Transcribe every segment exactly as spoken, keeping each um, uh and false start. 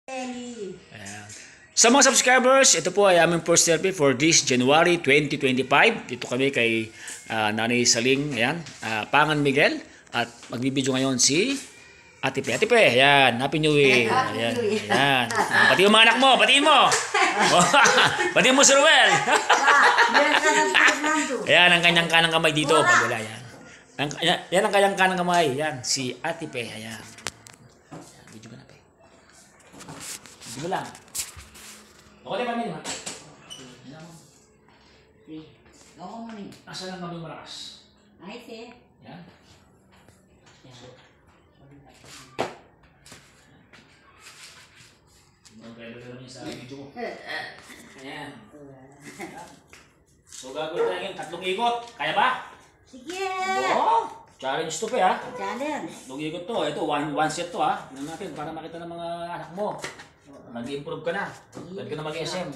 Ayan. Sa mga subscribers, ito po ay aming first selfie for this January twenty twenty-five. Dito kami kay, ah, Nanay Saling, ayan, ah, Pangan Miguel. At magbibideo ngayon si Ate Pe. Ate Pe, ayan, Happy New Year. Happy Ayan, New Year. Ayan. Pati yung mga anak mo, pati mo. Pati mo si Ruel. Ayan, ang kanyang kanang kamay dito. Pag wala, ayan. Ang, ayan, yan ang kanyang kanang kamay. Yan, si Ate Pe. Ayan. Video ka na, Pe. Video lang. Ako din, Mami, ha? Ayan. Ako, Mami. Asa lang kami marakas? Ay, te. Yan. Yan. So, Ang kaya na naman sa video ko. Ayan. So, gagawin tayo ngayon, tatlong ikot. Kaya ba? Sige! Oo! Challenge to, Pe, ha? Challenge. Tatlong ikot to. Ito, one, one set to, ha? Tingnan natin para makita ng mga anak mo. Mag-improve ka na. Pwede ka na mag-S M.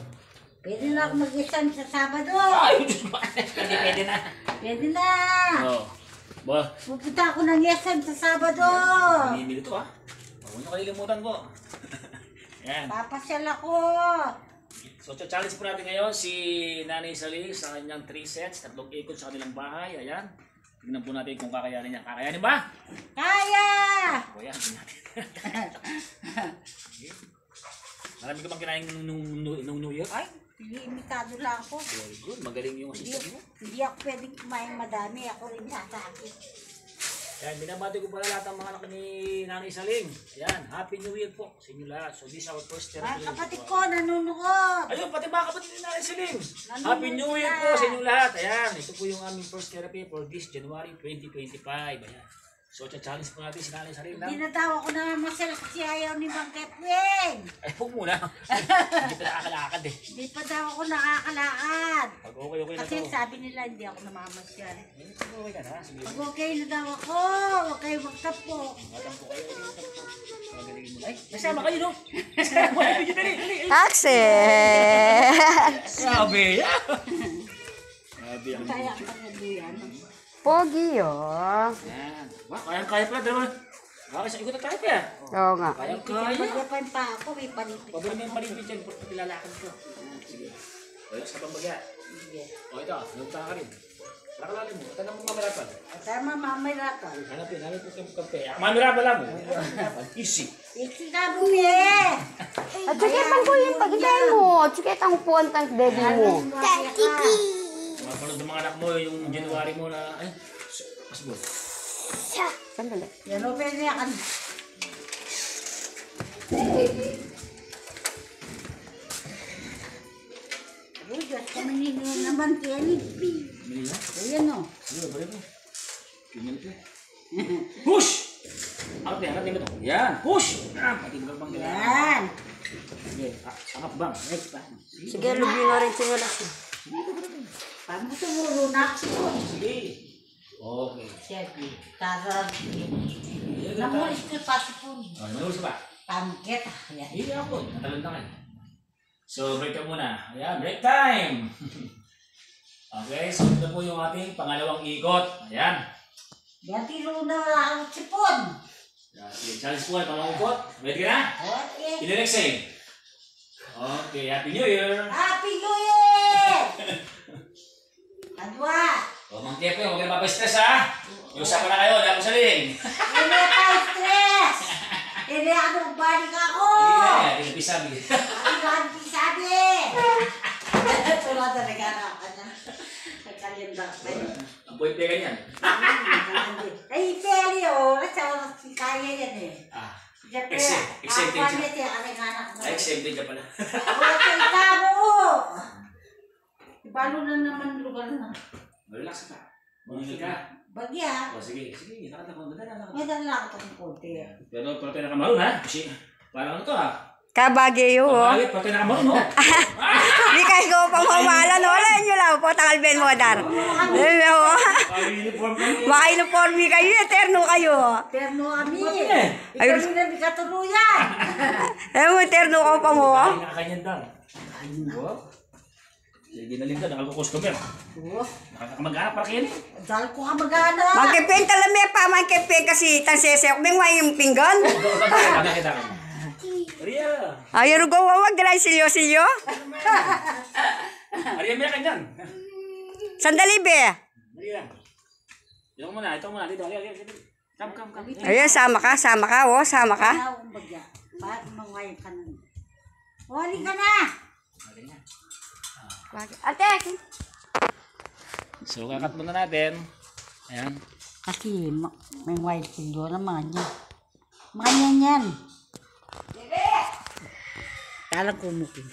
Pwede na ako mag-S M sa Sabado. Ay, Diyos ko. Pwede, pwede na. Pwede na. Oo. Ba? Pupunta ako ng S M sa Sabado. Mamimili to, ha? Huwag niyo kalilimutan po. Yan. Papasyal ako. So, challenge po natin ngayon si Nanay Sali sa kanyang three sets, tatlong ikot sa kanilang bahay. Ayan. Tingnan po natin kung kakayanin niya. Kakayanin ba? Kaya! O yan, tingnan natin. Marami ka bang kinain nung, nung, nung, nung New Year? Ay, limitado lang ako. Very good. Magaling yung Hindi, assistant mo. hindi ako pwedeng kumain madami. Ako rin sasakit. Yan, binabati ko pala lahat ng mga anak ni Nanay Saling. Yan, Happy New Year po sa inyo lahat. So, this is our first Mga therapy kapatid session. ko, nanonood. Ayun, pati mga kapatid ni Nanay Saling. Nanonood Happy New Year sila. po sa inyo lahat. Ayan, ito po yung aming first therapy for this January twenty twenty-five. Ayan. So, challenge po natin si Nanay Saling lang. Hindi na daw ako namamasyal kasi ayaw ni Mang Kepwing. Ay, huwag muna. Hindi pa nakakalakad eh. Hindi pa daw ako nakakalakad. Pag okay, okay na Kasi to. sabi nila hindi ako namamasyal. Eh, pag okay ka na, sige. Pag okay na daw ako, huwag kayo magtampo. Matampo kayo, huwag kayo magtampo. Magaling mo. Ay, nasama kayo, no? Nasama kayo, dali, dali, dali. Taxi! Grabe, ah. Grabe ang Kaya ang pangabuyan. Pogi, oh. Yan. Ba, kayang-kaya pala, dalawa. Baka sa ikot na tayo pa, ah. Oo nga. Kayang-kaya. Kaya pa yung pa ako, may panipit. Pabili mo yung panipit dyan, pag nilalakad ko. Yan, sige. O, yung sa pambaga. Sige. O, ito, yung pa ka rin. Nakalalim mo. Ito na mo mamirapan. Ito na mamirapan. Hanapin, hanapin ko yung kape. Ah, mamirapan lang mo. Easy. Iksi ka, bumi! At sige, pang ko yung pagkita mo. At sige, tang puwan, tang daddy mo. Mapanood ng mga anak mo yung January mo na, ay, s-, mas good. Sandali. Yan, open niya kan. Uy, Diyos ko, manino naman, Kenny. Manino? Ayan, o. Ano, balik mo. Tingnan ko. Push! Angat na, angat na ito. Yan, push! Ah, pati mo bang Yan. Sige, ah, angat bang. Ay, pa. Sige, lubi nga rin sinulat mo. Paano ko tumuro na ako? Sige. Okay. Sige. Tara. Yan, Namulis tara. ko pa si Pun. Oh, namulis ka pa? Tangkit, ah. Yan. Hindi ako. Natalon na kayo. So, break ka muna. Ayan, break time! Okay, so ito po yung ating pangalawang ikot. Ayan. Dati Luna, ang sipon. Ayan, sige, challenge po, pangalawang ikot. Ready ka na? Okay. Inhale, exhale. Okay, Happy New Year! Happy New Year! Adwa! O, Mang Kepe, huwag ka na mapa-stress, ha? Yung usapan na kayo, dapat saling. Hindi pa stress! Hindi ako balik ako! Hindi na, hindi na pisabi. Hindi na pisabi! Tulad na nagkakapan na. Nagkalimbak pa yun. Ang boy pera niyan. Ay, pera yun. Sa oras si kaya yan eh. Ah, Siya pera. Exempt, exempted Ang siya. Kanya siya, ang anak mo. Ay, exempted ka pala. Wala sa ikaw mo. Balo na naman lugar na. Relax ka. Mamuhay ka. Bagya. O, sige, sige. Lakad ako. Madala, lakad. Madala ako ng konti. Pero, pero pera ka maroon, ha? Kasi, parang ano to, ha? Kabagay, o. Kabagay, pati na ka maroon, no? Di kayo ko pamamalan, no? Wala nyo lang po, tangal ben mo, dar. Ayun, o. Naka-uniform kami. Maka-uniforme kayo, eterno kayo. Terno kami. Pati na, eh. Ayun. Ikaw na di katuluyan. Ayun, eterno ko pa mo. Ay, nakakanyan daw. Ayun, o. Sige, nalinda, nakakakustomer. Oo. Nakakamag-anak para kayo, eh. Dahil ko kamag-anak. Magkipin, talam, eh, pa, magkipin kasi itang sesek, may wayang pinggan. Nakita ko. Ria. Ay, rugo, wawag, dala yung silyo-silyo. Ria, may kanyan. Sandali, be. Ria. Ito muna, ito muna. Dito, ria, ria, ria. Come, come, come. Ayan, sama ka, sama ka, oh, sama ka. Tao ang bagya. Bakit mangway ka nun? Wali ka na! Ate! So, kakat muna natin. Ayan. Kasi ma- may wild silyo na mga niya. Mga niya niyan. Talang kumukin.